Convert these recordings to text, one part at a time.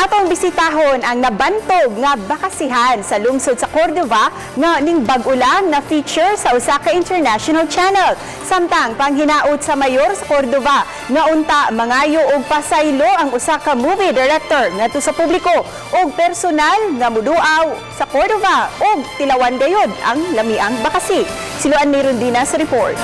Atong bisitahon ang nabantog nga bakasihan sa lungsod sa Cordova nga ning bag-o lang na feature sa usa ka international channel. Samtang panghinaot sa mayor sa Cordova nga unta mangayo og pasaylo ang usa ka movie director ngadto sa publiko og personal nga muduaw sa Cordova og tilawan gayod ang lamiang bakasi. Siluan ni Rondina sa report.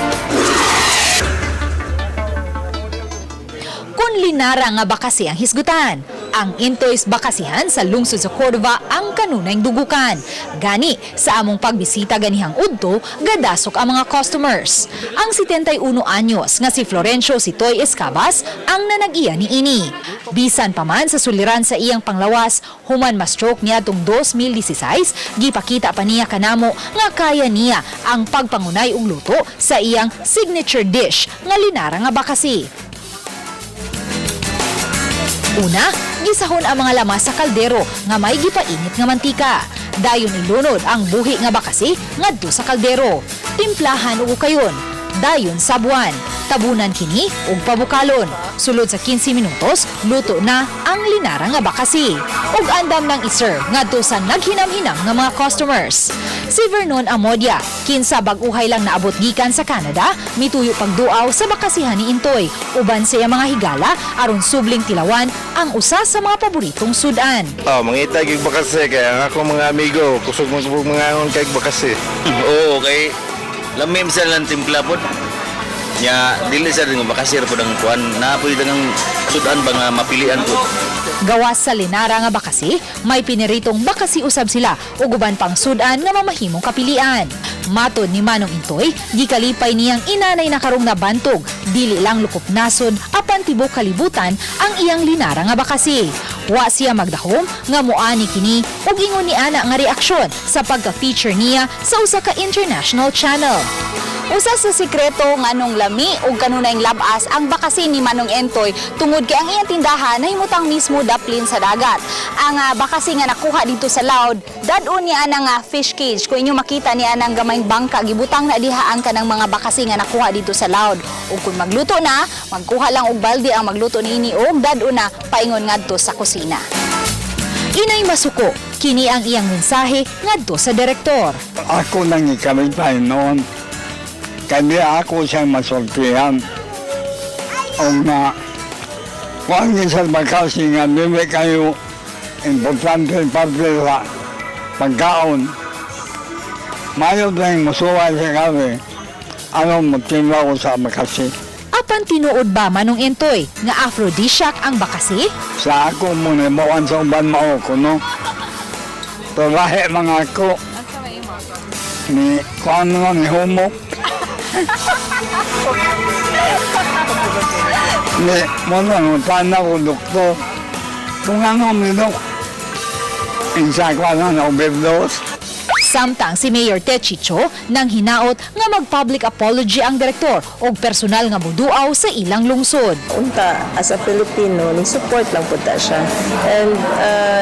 Kung linara nga bakasi ang hisgutan, ang Intoy's Bakasihan sa lungsod sa Cordova ang kanunayng dugukan. Gani, sa among pagbisita ganihang udto, gadasok ang mga customers. Ang 71 anyos nga si Florencio Sitoy Escabas ang nanag-iya ni ini. Bisan pa man sa suliran sa iyang panglawas, human ma-stroke niya tong 2016, gipakita pa niya kanamo nga kaya niya ang pagpangunay og luto sa iyang signature dish nga linara nga bakasi. Una, gisahon ang mga lamas sa kaldero nga may gipainit nga mantika. Dayon ilunod ang buhi nga bakasi ngadto sa kaldero. Timplahan og ukayon. Dayon sabuan. Tabunan kini ug pabukalon. Sulod sa 15 minutos, luto na ang linara nga bakasi. Ug andam nang iserve ngadto sa naghinam-hinam nga mga customers. Si Vernon Amodia, kinsa bag-uhay lang naabot gikan sa Canada, mituyo pagduaw sa bakasihan ni Intoy. Uban sa iyang mga higala aron subling tilawan ang usa sa mga paboritong sudan. Oh, mangita gyud bakasi kay ang akong mga amigo kusog man kubog mangaon kay bakasi. Oo, kay lamim sa lang timpla pod. Nya dili sa nga bakasir pod ang kuan, naa poy dagang sudan ba nga mapilian pod. Gawas sa linara nga bakasi, may piniritong bakasi usab sila ug uban pang sudan nga mamahimong kapilian. Matod ni Manong Intoy, gikalipay niyang inanay na karong nabantog, dili lang lukop nason apan tibok kalibutan ang iyang linara nga bakasi. Wa siya magdahom nga muani kini ug ingon ni ana nga reaksyon sa pagka-feature niya sa usa ka international channel. Usa sa sikreto nganong lami ug kanunayng labas ang bakasi ni Manong Entoy tungod kay ang iyang tindahan nahimutang mismo daplin sa dagat. Ang bakasi nga nakuha dito sa Laud, dad-on niya ang fish cage. Kung inyo makita niya ang gamayng bangka, gibutang na diha ang kanang mga bakasi nga nakuha dito sa Laud. Ug kung magluto na, magkuha lang og balde ang magluto niini ug dad-on na paingon ngadto sa kusina. Inay masuko, kini ang iyang mensahe ngadto sa direktor. Ako nang ikalipay noon. Kaya ako siyang masultihan. O nga, kung ang sa bakasi nga, dili kayo importante parte sa pagkaon. Mayo tayong musuway sa kape. Ano mo ko sa bakasi? Apan tinuod ba, Manong Entoy, nga aphrodisiac ang bakasi? Sa ako mo nimuan sa uban mao ko, no? Pero mga ako. Ni, kung ano ni humok. Ni, mo na, na ko doktor. Kung ano ni dok. Insa ko ano na overdose. Samtang si Mayor Techi Cho nang hinaot nga mag-public apology ang direktor og personal nga muduaw sa ilang lungsod. Unta as a Filipino ni support lang pud ta siya and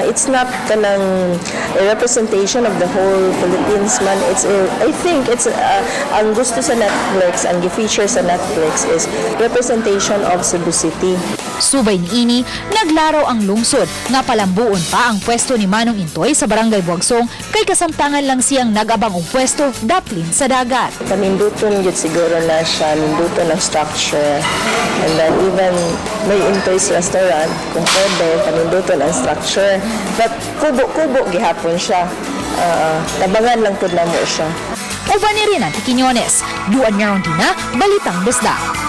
it's not kanang a representation of the whole Philippines man. It's a, I think it's ang gusto sa Netflix, ang gi-feature sa Netflix is representation of Cebu City. Subay niini, naglaraw ang lungsod nga palambuon pa ang pwesto ni Manong Intoy sa Barangay Buagsong kay kasamtangan lang siyang nag-abang og pwesto daplin sa dagat. Paninduton gyud siguro na siya, ninduton ang structure. And then even may Intoy's Restaurant, kung pwede, paninduton ang structure. But kubo-kubo gihapon siya. Tabangan lang pud namo siya. Uban ni Renante Quiñones, Duan Tina, Balitang Bisdak.